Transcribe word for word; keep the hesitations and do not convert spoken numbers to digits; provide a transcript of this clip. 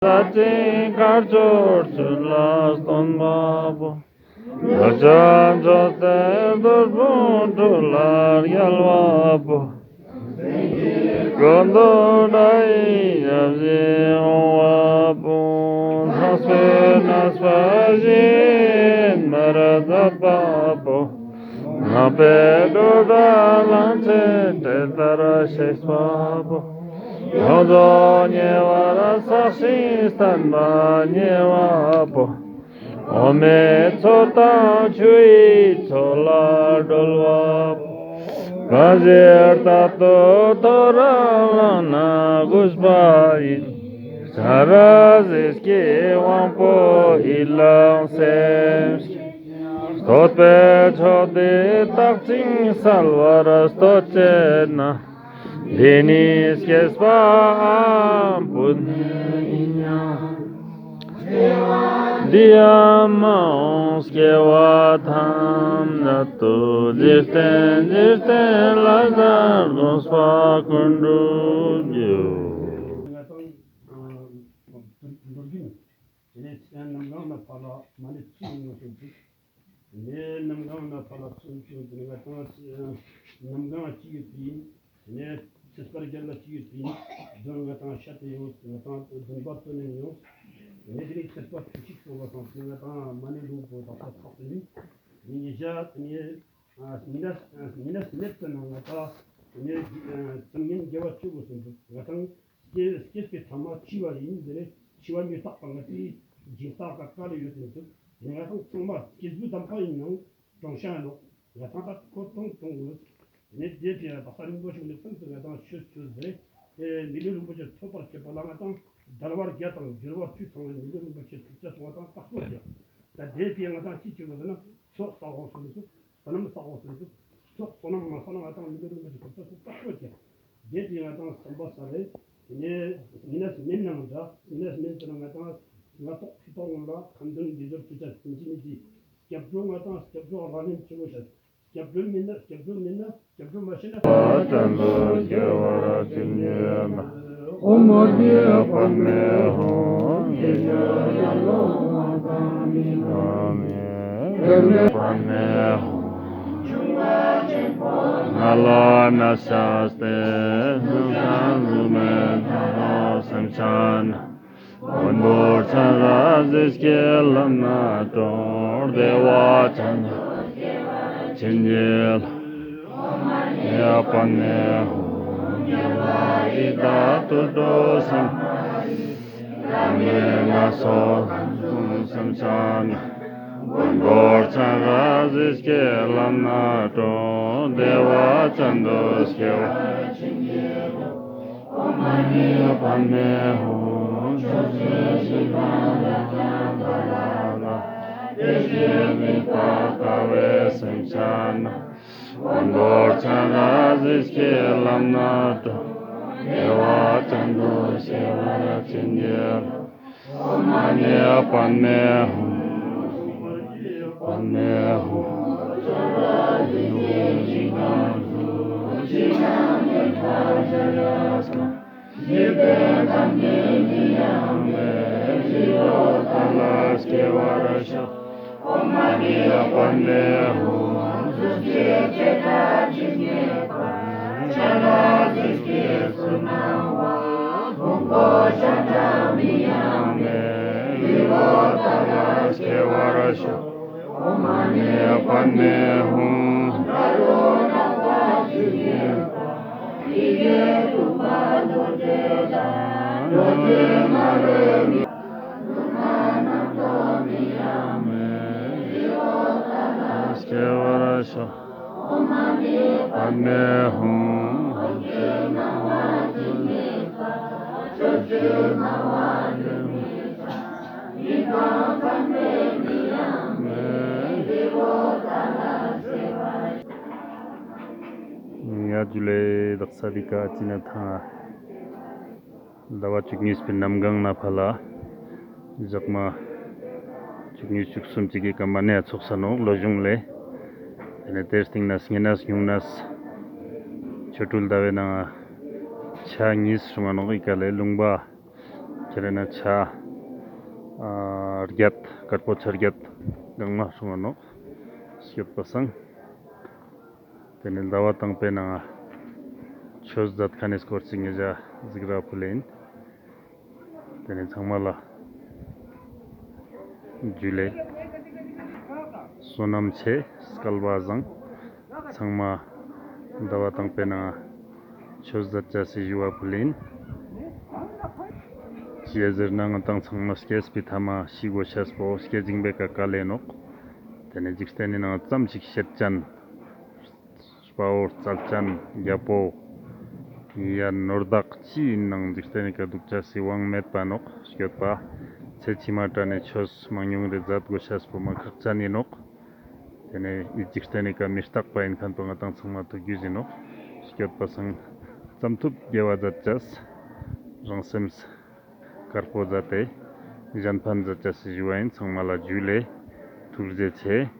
ཟ་ཅིང་དཀར་ཕྱོགས་ཆོས་ལ་སྟོན་པ་པོ། ལ་ཅན་ཅོ་ཏེ་རྡོར་སྤུན་སྤྲུལ་ལ་རྒྱལ་བ་པོ། འགྲོ་འདུལ་དགྲ་ཡི་ཞབས་ཕྱི་འོང་བ་པོ། ལྷག་པའི་གནས་པ་བཞི་ཡི་མི་རུ་མཛད་པ་པོ། ནག་པོའི་སྒྲོ་བཏགས་གླང་ཆེན་སྤྲེལ་ལྟར་གཤེགས་པ་པོ། ཡོངས་རྫོགས་ཉེ་བར་བསགས་ཤིང་བསྟན་པ་ཉེ་བ་པོ། འོ་མའི་མཚོ་དང་ཆུ་ཡི་མཚོ་ལ་སྒྲོལ་བ་པོ། གང་ཞིག་རྟག་ཏུ་ཐོ་རངས་བླངས་ན་གུས་པ་ཡིས། སྤྱན་རས་གཟིགས་ཀྱི་དབང་པོ་ཡིད་བླངས་སེམས་བསྐྱེད། བསྟོད་པའི་མཆོག་འདི་རྟག་ཅིང་གསལ་བར་བསྟོད་ཅེ་ན། འདི་ནི་སྐྱེས་པའམ་བུད་མེད་ཡིན་ཡང་། འདི་ཡང་མ་འོངས་སྐྱེ་བ་ཐམས་ཅད་དུ། འཇིག་རྟེན་འཇིག་རྟེན་ལ་ཟླར་གདོང་པ་ཀུན་འགྲུབ་འགྱུར། ང་དང་ཨ་མདོ་རྒྱུད་དེ་ནས་ཚེ་རྣམ་གྲངས་ལ་ཕར་ལ་མ་ནི་ཚུལ་ཡིན་ནོ་ཞིག་འདུག་དེ་ནས་རྣམ་གྲངས་ལ་ཕར་ལ་ཚུལ་ཞིག་འདུག་ང་དང་རྣམ་གྲངས་གཅིག་ཡོད་པ་ཡིན། དེ་ནས་ཚེས་པ་བརྒྱད་ལ་གཅིག་ཡོད་པ་ཡིན། དོན་ང་དང་ཤད་དེ་ཡོང་། ང་དང་བདུན་པ་བཏོན་ནས་ཡོང་། དེ་ནས་དེ་ནས་ཚེས་པ་བཅུ་གཅིག་སོང་བ་དང་དེ་ང་དང་མ་ནི་ལུང་པོ་དག་ས་ཚགས་དེ་ནི་དེ་ནས་ཉེ་ཞག་དེ་ནས་ཨ་ཉེ་ནས་ཉེ་ནས་མེད་ཙ་ན་ང་དང་དེ་ནས་ཨ་སང་ཉིན་དགེ་བ་བཅུ་དགོས་སུ་འདུག་ང་དང་སྐྱེ་སྐྱེས་པའི་ཐ་མ་འཆི་བ་ཡིན། དེ་ནས་འཆི་བ་མི་རྟག་པ་ང་དེའི་སྦྱིན་བདག་ག་ག་ལ་ཡོད་དེ་འདུག་དེ་ང་དང་ཚང་མ་སྐྱེས་བུ་དམ་པ་ཡིན་ནང་གྲོངས་ཤ་ནོག་ང་དང་ད་ཁོ་གྲོངས་གྲོངས་དགོས། དེ་ནས་དེ་ཕི་ཡ་དག་ས་རིན་པོ་ཆེ་ནས་ཚང་དུ་ང་དང་ཆོས་ཆོས་ཟེར་དེ་མི་ལུས་རིན་པོ་ཆེ་ཐོབ་པར་བྱེད་པ་ལ་ང་དང་ཟླ་བ་བརྒྱད་དང་འབྱོར་བ་བཅུ་ཚང་བའི་མི་ལུས་རིན་པོ་ཆེ་ཐོབ་ཅེས་སོང་བ་དང་རྟག་པར་བྱ། ད་དེ་ཕི་ཡ་ང་དང་ཅི་བྱེད་དགོས་ཟེར་ན་ཚོགས་བསགས་དགོས་སུ་འདུག་བསོད་ནམས་བསགས་དགོས་སུ་འདུག་ཚོགས་བསོད་ནམས་མ་བསགས་ན་ང་དང་མི་ལུས་རིན་པོ་ཆེ་ཐོབ་ཅེས་སོང་རྟག་པར་བྱ། དེ་ཕི་ཡ་ང་དང་བསམ་པ་ས་རེ་དེ་ནས་ཉེ་ནས་མེད་ནང་འདྲ། ཉེ་ནས་མེད་ཟེར་ན་ང་དང་ང་ཏོག་ཕི་ཏོག་ངོ་ལ་ཁམས་དོན་དགེ་སྦྱོར་ཐུགས་ཅག་ཟིན་གྱི་མི་དེ་སྐྱབས་འགྲོ་ང་དང་སྐྱབས་འགྲོ་རང་ཉིད་ཆེན་པོ་ཤ། སྐྱབས་འགྲོ་མེད་ན་སྐྱབས་འགྲོ་མེད་ན་སྐྱབས་འགྲོ་མ་ཤེས་ན། ཨ་ཅན་དུ་སྐྱེ་བར་བྱིན་གྱིས་རློབས། ཨོཾ་མ་ཎི་པདྨེ་ཧཱུྃ། ཨ་མེ། པདྨེ་ཧཱུྃ། ང་ལ་ན་ཤ་སྟེ་སྣང་ཞིང་གཟུགས་མེད་ཐ་མལ་སེམས་ཅན། མགོན་པོ་སྤྱན་རས་གཟིགས་ཀྱི་ལམ་སྣ་དྲོངས། བདེ་བ་ཅན་དུ་སྐྱེ་བར་བྱིན་གྱིས་རློབས། ཨོཾ་མ་ཎི་པདྨེ་ཧཱུྃ། དགེ་བ་ཡི་དྭགས་དུད་འགྲོ་སེམས། བདག་མེད་ལ་སོགས་ལམ་གསུམ་སེམས་ཅན། མགོན་པོ་སྤྱན་རས་གཟིགས་ཀྱི་ལམ་སྣ་དྲོངས། བདེ་བ་ཅན་དུ་སྐྱེ་བར་བྱིན་གྱིས་རློབས། ཨོཾ་མ་ཎི་པདྨེ་ཧཱུྃ། ཕྱོགས་བཅུའི་འཇིག་རྟེན་ལས་ཀྱང་འདའ་བ་ལ། བདེ་སྐྱིད་མི་འཕྲོགས་དགའ་བའི་སེམས་ཅན། མགོན་པོ་སྤྱན་རས་གཟིགས་ཀྱི་ལམ་སྣ་དྲོངས། བདེ་བ་ཅན་དུ་སྐྱེ་བར་བྱིན་གྱིས་རློབས། ཨོཾ་མ་ཎི་པདྨེ་ཧཱུྃ། པདྨེ་ཧཱུྃ། འཇིག་རྟེན་ཐམས་ཅད་ཀྱི་མི་ཡ་མེད་ལུས་ངག་ཡིད་ལ་སྐྱེ་བར་ཤོག། ཨོཾ་མ་ཎི་པདྨེ་ཧཱུྃ། ཐུགས་རྗེ་ཆེ་ཕྲ་ཇི་སྙེད་པ། སྤྱན་རས་གཟིགས་ཀྱི་གསུང་གནང་བ། དབང་པོ་སྤྱན་དྲངས་མི་ཡ་མེད་ལུས་ངག་ཡིད་ལ་སྐྱེ་བར་ཤོག། ཨོཾ་མ་ཎི་པདྨེ་ཧཱུྃ། སྐྱེ་བར་ཤོག། པདྨེ་ཧཱུྃ། ཡ་ཇུ་ལེ། དག་ས་འདི་ཀ་ཅི་ན་ཐང་། ཟླ་བ་བཅུ་གཉིས་པའི་གནམ་གང་ན་ཕ་ལ། ཞག་མ་བཅུ་གཉིས་བཅུ་གསུམ་ཅིག་གི་སྐར་མ་ནེ་ཚོགས་ས་ནོག་ལོ་གཞུང་ལེ། དེ་ནས་དེར་སྟིང་ནས་ཉེ་ནས་ཉུང་ནས་ཆོ་འཕྲུལ་ཟླ་བའི་ནང་ཆ་གཉིས་སྲུང་ང་ནོག་ཨི་ཀ་ལེ་ལུང་པ། ཁྱེད་རེ་ན་ཆ་ཨ་བརྒྱད་དཀར་པོ་ཆ་བརྒྱད་གང་མ་སྲུང་ང་ནོག་སྐྱོད་པ་སང་། ཏེ་ནེ་ཟླ་བ་དང་པོའི་ནང་ཆོས་མཛད་ཁན་ནི་སྐོར་ཅིག་ངེ་ཞ་ཟིགས་ར་ཕུལ་ཨིན། ཏེ་ནེ་ཚང་མ་ལ་ཇུ་ལེ། བསོད་ནམས་ཆེ། སྐལ་བ་བཟང་། ཚང་མ་ཟླ་བ་དང་པོའི་ནང་ཆོས་མཛད་ཅེས་སི་ཞུ་བ་ཕུལ་ཨིན། ཅིའ་ཟེར་ན་ང་དང་ཚང་མ་སྐྱེས་པའི་ཐ་མ་ཤི་གོས་ཤེས་པོ་སྐྱེ་ཅིང་པོའི་ཀ་ལེ་ནོག། ཏེ་ནེ་འཇིག་རྟེན་ནི་ནང་ཙམ་ཞིག་ཤེད་ཅན་དཔའ་བོ་རྩལ་ཅན་རྒྱལ་པོ་ཡ་ནོར་བདག་ཅི་ཨིན་ནང་འཇིག་རྟེན་ནི་ཀ་དུག་ཅེས་སི་དབང་མེད་པ་ནོག། སྐྱོད་པ་ཚེ་ཕྱི་མ་དྲན་ནེ་ཆོས་མང་ཉུང་རེ་མཛད་གོས་ཤེས་པོ་མ་ཁག་ཅན་ཨིན་ནོག། ཏེ་ནེ་འི་འཇིག་རྟེན་ནི་ཀ་མི་རྟག་པ་ཨིན་ཁན་པོ་ང་དང་ཚང་མ་ཐུགས་རྒྱུས་ཨིན་ནོག། སྐྱོད་པ་སང་ཙམ་ཐུབ་དགེ་བ་མཛད་ཅེས། རང་སེམས་དཀར་པོ་མཛད་དེ་གཞན་ཕན་མཛད་ཅེས་སི་ཞུ་བ་ཨིན། ཚང་མ་ལ་ཇུ་ལེ། ཐུགས་རྗེ་ཆེ།